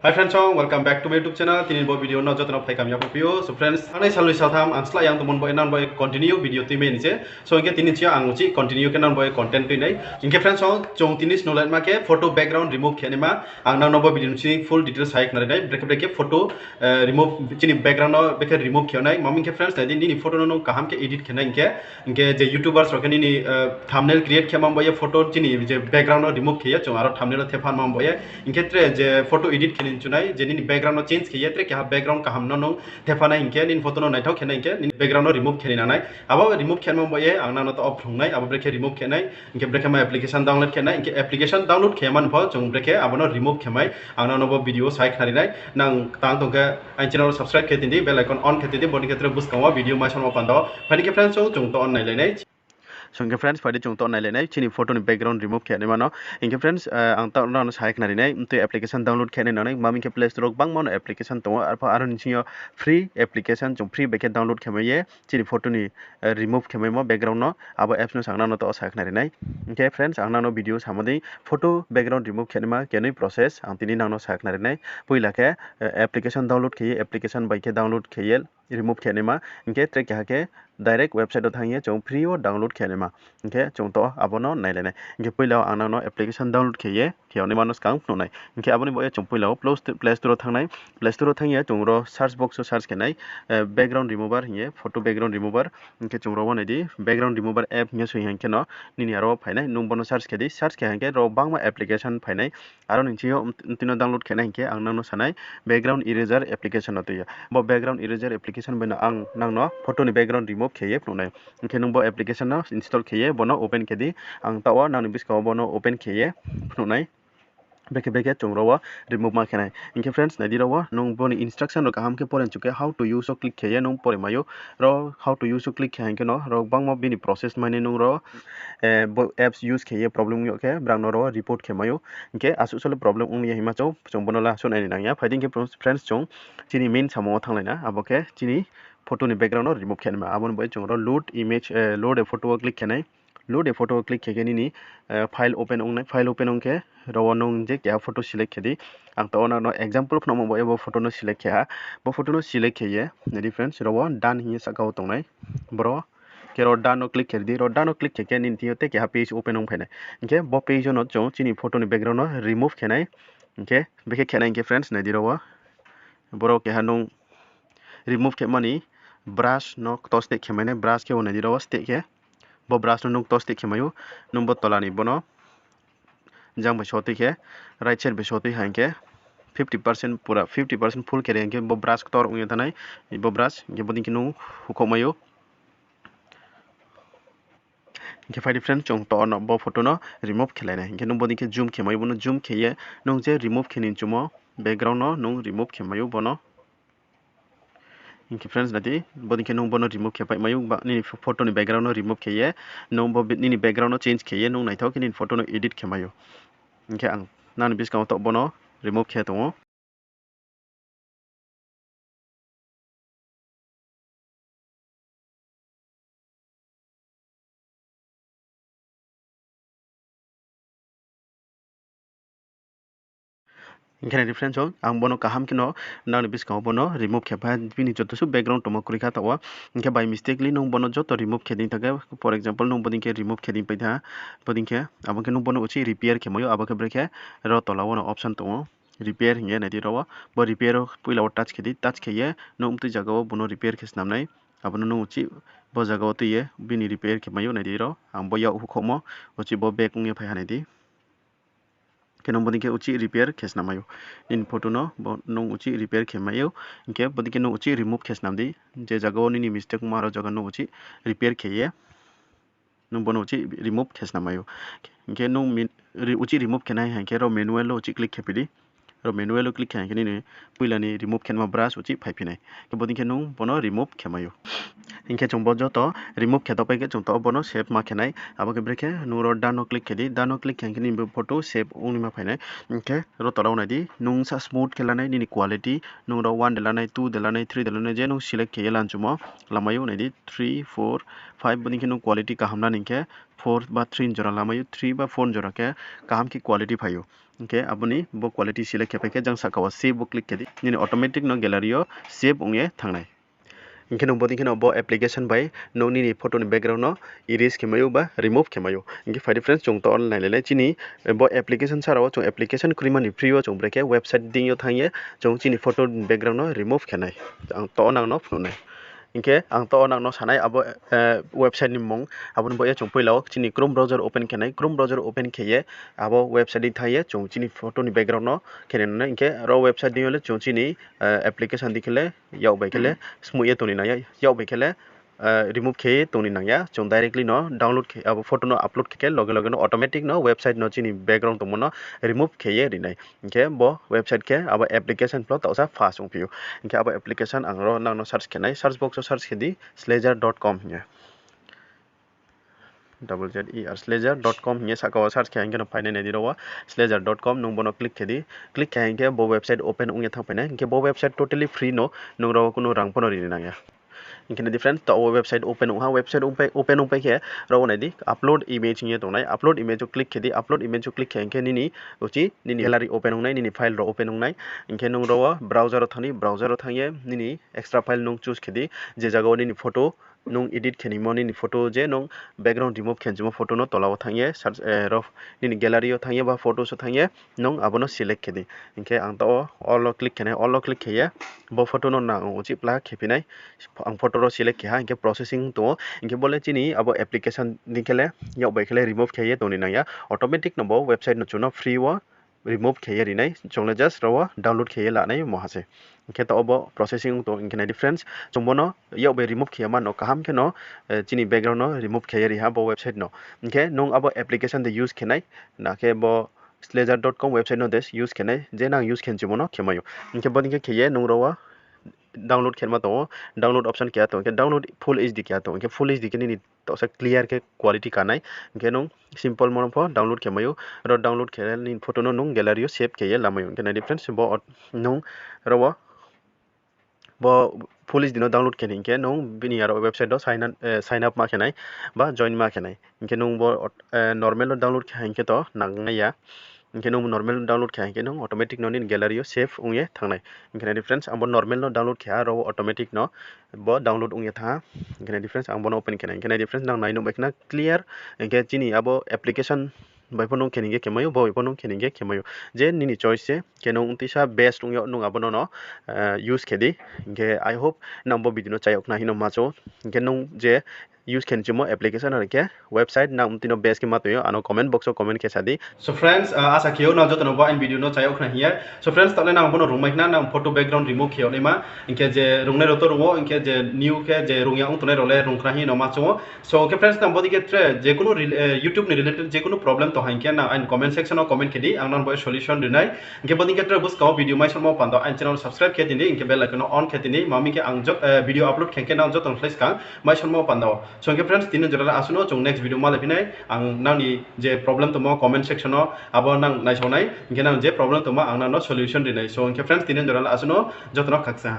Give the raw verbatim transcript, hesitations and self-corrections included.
Hi friends, welcome back to my YouTube channel. Tini bo video no joto no phaikam ya phi ou. So friends, ang nai salnoi saltham ang slah yang tongmo ni bo nang bo continue video tuimai ni se. So hing khe tini chini ang uchih continue khe nang bo content tui nai. Hing khe friends, chung tini snolaima khe photo background remove khe naima. Ang nang no bo video ni chini full details hai khnari nai. Brekhe brekhe photo remove, chini background no brekhe remove khe nai. Mami khe friends, nai di nini photo no nung kaham khe edit khe nai hing khe, hing khe je YouTubers rao khe nini thumbnail create khe ma bo ye photo chini je background no remove khe ye chung aro thumbnail no thepha ma bo ye. Hing khe tre je photo edit khe ni chunai, je nini background no change khe ye tre keha background kaham no nung thepha nai hing khe nini photo no naithao khe nai hing khe nini background no remove khe ni nang nai. Abo remove khe ma bo ye ang nang no to off phrung nai, abo brekhe remove khe nai. Hing khe brekhe ma application download khe nai, hing khe application download khe man pho chung brekhe abo no remove khe mai. Ang nang no bo video sai khnari nai. Nang tang tong khe aini channel subscribe khe tini di, bell icon on khe tini di, bo ni khe tre buskang wo video mai son wo panda. Phai di khe friends, chung to on nailai nai. So hing khe friends, phai di chung to on nailai nai chini photo ni background remove khe naima no. Hing khe friends, ang tao nang no sai khnari nai, mtui application download khe nai nang nai, mami khe Play Store wo gbangma no application tong ou, arpho aro ni sing yo free application chung free bai khe download khe mai ye chini photo ni remove khe maimo background no, abo apps no ang nang no to sai khnari nai. Hing khe friends, ang nang no video samo dei photo background remove khe naima kenoi process ang tini nang no sai khnari nai. Poila khe application download khe ye, application bai khe download khe ye remove khe naima, hing khe tre keha khe direct website wo thanng ye chung free wo download khe naima. Hing khe chung to abo no nailai nai. Hing khe poila wo ang nang no application download khe ye khe yag naima no skang phnuh nai. Hing khe abo ni bo ye chung poila wo Play Store wo thanng nai. Play Store wo thanng ye chung ro search box wo search khe nai background remover hing ye, photo background remover. Hing khe chung ro wo nai di background remover app hing ye soi hing khe no nini aro wo phai nai, nung bo no search khe di, search khe hing khe ro gbangma application phai nai. Aro ni sing yo mtui no download khe nai hing khe ang nang no sa nai background eraser application no tui ye. Bo background eraser application bai no ang nang no photo ni background remove khe ye phnuh nai. Hing khe nung bo application no install khe ye bo no open khe di. Ang tao wo nang ni buskang wo bo no open khe ye phnuh nai. Brekhe brekhe chung ro wo remove ma khe nai. Hing khe friends, nai di ro wo nung bo ni instruction rao kaham khe pore chu khe how to use wo click khe ye nung pore mai ou. Ro how to use wo click khe hing khe no ro gbangma bini process mai nai nung ro bo apps use khe ye problem ong yag khe brang no ro report khe mai ou. Hing khe asuh sole problem ong ya hingma chung, chung bo no la suh nai ni nang ya. Phai di hing khe friends, chung chini main samung wo thannglai na, abo khe chini photo ni background no remove khe naima. Abo ni bai chung ro load image, load a photo wo click khe nai. Load a photo wo click khe khe nini file open ong nai, file open ong khe ro wo nung je keha photo select khe di. Ang tao wo nang no example phnuhmo bo ye bo photo no select khe ha. Bo photo no select khe ye nai di friends, ro wo done hing ye sahka wo tong nai. Boro khe ro done no click khe di, ro done no click khe khe nini thing yo tei keha page open ong phai nai. Hing khe bo page yo no chung chini photo ni background no remove khe nai. Hing khe bekhe khe nai hing khe friends, nai di ro wo. Boro keha nung remove khe mani brush no ktor steh khe mai nai, brush khe wo nai di ro wo steh khe. Bo brush no nung ktor steh khe mai ou, nung bo tola ni bo no jang bai sotui khe, right side bai sotui ha hing khe fifty percent, pura fifty percent full khe ri hing khe bo brush ktor ong ye thanng nai, bo brush hing khe bo dei khe nung hukhouh mai ou. Hing khe phai di friends, chung to no bo photo no remove khe lai nai. Hing khe nung bo dei khe zoom khe mai ou, bo no zoom khe ye nung je remove khe ni chumo background no nung remove khe mai ou bo no. Hing khe friends, nai di, bo dei khe nung bo no remove khe pai mai ou, nini photo ni background no remove khe ye, nung bo nini background no change khe ye nung naithao khe nini photo no edit khe mai ou. Hing khe ang nang ni buskang wo to bo no remove khe tong ou. Hing khe nai di friends, ang bo no kaham khe no nang ni buskang wo bo no remove khe pai ha, bini joto suh background tongmo kroi kha taoh wo. Hing khe by mistakenly nung bo no joto remove khe dei thanng khe, for example, nung bo dei khe remove khe dei pai tha, bo dei khe, abo khe nung bo no uchih repair khe mai ou, abo khe brekhe ro tola wo no option tong ou, repair hing ye nai di ro wo. Bo repair wo poila wo touch khe di, touch khe ye nung mtui zaga wo bo no repair khe snam nai. Abo no nung uchih bo zaga wo tui ye bini repair khe mai ou, nai di ro. Ang bo yak hukhouhmo, uchih bo back ong ye phai ha nai di. Khe nung bo dei khe uchih repair khe snam mai ou. Nini photo no nung uchih repair khe mai ou. Hing khe bo dei khe nung uchih remove khe snam di. Je zaga wo nini mistake ongma aro zaga nung uchih repair khe ye nung bo no uchih remove khe snam mai ou. Hing khe nung uchih remove khe nai hing khe ro manual wo uchih click khe phi di. Ro manual wo click khe hing khe nini poila ni remove khe nma brush uchih phaiphi nai. Khe bo dei khe nung bo no remove khe mai ou. Hing khe chung bo joto remove khe tongpai khe chung to bo no save ma khe nai. Abo khe brekhe nung ro done no click khe di, done no click khe hing khe nini bo photo save ong ni ma phai nai. Hing khe ro tola wo nai di, nung sa smooth khe lanai nini quality, nung ro one de lanai, two de lanai, three de lanai, je nung select khe ye lan chumo lamai ou, nai di three, four, five, bo dei khe nung quality kaham la ni hing khe four ba three ni jora lamai ou, three ba four ni jora khe kaham khe quality phai ou. Hing khe abo ni bo quality select khe pai khe jang sahka wo save wo click khe di, nini automatic no gallery yo save ong ye thanng nai. Hing khe nung bodei khe no bo application bai nung nini photo ni background no erase khe mai ou ba remove khe mai ou. Hing khe phai di friends, chung taoh wo nailai nai chini bo application sara wo chung application kroima ni free wo chung brekhe website deing yo thanng ye chung chini photo ni background no remove khe nai. Ang taoh wo nang no phnuh nai. Hing khe ang taoh wo nang no sa nai abo website ni mmung, abo ni baoh ye chung poila wo chini Chrome browser open khe nai, Chrome browser open khe ye abo website deing thanng ye chung chini photo ni background no khe nai nang nai. Hing khe ro website deing yo le chung chini application di khe le yak bai khe le smooth ye tong ni nang ya, yak bai khe le remove khe ye tong ni nang ya. Chung directly no download khe, abo photo no upload khe khe loge loge no automatic no website no chini background tongmo no remove khe ye ri nai. Hing khe bo website khe abo application pho taohsa fast ongphi ou. Hing khe abo application ang ro nang no search khe nai, search box wo search khe di, slazer dot com hing ye. Double Z E R, slazer dot com hing ye sahka wo search khe hing khe no phai nai, nai di ro wo, slazer dot com, nung bo no click khe di. Click khe hing khe bo website open ong ye thanngphai nai. Hing khe bo website totally free no, nung ro wo kuno rang pho no ri ni nang ya. Hing khe nai di friends, taoh wo website open ong ha, website open ong pai khe ro wo nai di upload image hing ye tong nai, upload image wo click khe di, upload image wo click khe hing khe nini uchih nini gallery open ong nai, nini file rao open ong nai. Hing khe nung ro wo browser wo thanng di, browser wo thanng ye nini extra file nung choose khe di, je zaga wo nini photo nung edit khe nimo, nini photo je nung background remove khe nchimo photo no tola wo thanng ye, nini gallery yo thanng ye ba photos wo thanng ye nung abo no select khe di. Hing khe ang taoh wo all wo click khe nai, all wo click khe ye bo photo no nang uchih pla khe phi nai. Ang photo ro select khe ha, hing khe processing tong ou. Hing khe bo le chini abo application ni khe le yak bai khe le remove khe ye tong ni nang ya, automatic no bo website no chung no free wo remove khe ye ri nai, chung le just ro wo download khe ye la nai mo ha se. Hing khe taoh wo bo processing tong, hing khe nai di friends, chung bo no yak bai remove khe ya ma no kaham khe no chini background no remove khe ye ri ha bo website no. Hing khe nung abo application de use khe nai, na khe bo slazer dot com website no de use khe nai, je nang use khe nchimo no khe mai ou. Hing khe bodei khe khe ye nung ro wo download khe ma tong ou, download option keha tong, hing khe download full H D keha tong, hing khe full H D khe nini taohsa clear khe quality ka nai. Hing khe nung simple mo no pho download khe mai ou, ro download khe nini photo no nung gallery yo save khe ye lamai ou. Hing khe nai di friends, bo nung ro wo bo full H D no download khe ni hing khe nung bini aro website wo sign up ma khe nai ba join ma khe nai. Hing khe nung bo normal no download khe ha hing khe to nang nai ya. Hing khe nung normal no download khe ha hing khe nung automatic no nini gallery yo save ong ye thanng nai. Hing khe nai di friends, ang bo normal no download khe ha, ro wo automatic no bo download ong ye thanng ha. Hing khe nai di friends, ang bo no open khe nai. Hing khe nai di friends, nang nai nuh bai khe na clear. Hing khe chini abo application bai pho nung khe ni hing khe khe mai ou, bo bai pho nung khe ni hing khe khe mai ou. Je nini choice se, khe nung tisa best ong yag nung abo no no use khe di. Hing khe I hope nang bo video no chayag khna hing no ma chu. Hing khe nung je use khe nchimo application are khe website nang mtui no best khe ma tong ou, ano comment box wo comment khe sa di. So friends, asa khe ou nang joto no bo aini video no chayag khna hing ye. So friends, taoh le nang bo no rungmai khna, nang photo background remove khe yag naima. Hing khe je rungnai rao to rung ou, hing khe je new khe je rung ya ong tongnai rao le rung khna hing no ma chung ou. So hing khe friends, nang bodei khe tre je kunu YouTube ni related je kunu problem tong ha hing khe nang aini comment section wo comment khe di, ang nang bo solution ri nai. Hing khe bodei khe tre buskang wo video mai sonmo panda aini channel subscribe khe tini, hing khe bell icon no on khe tini, ma mi khe ang video upload khe hing khe nang joto no khlai skang mai sonmo panda. So hing khe friends, tini jora le asuh no, chung next video malai phi nai, ang nang ni je problem tongmo comment section wo abo nang naisao nai, hing khe nang je problem tongmo ang nang no solution ri nai. So hing khe friends, tini jora le asuh no, joto no khaksa.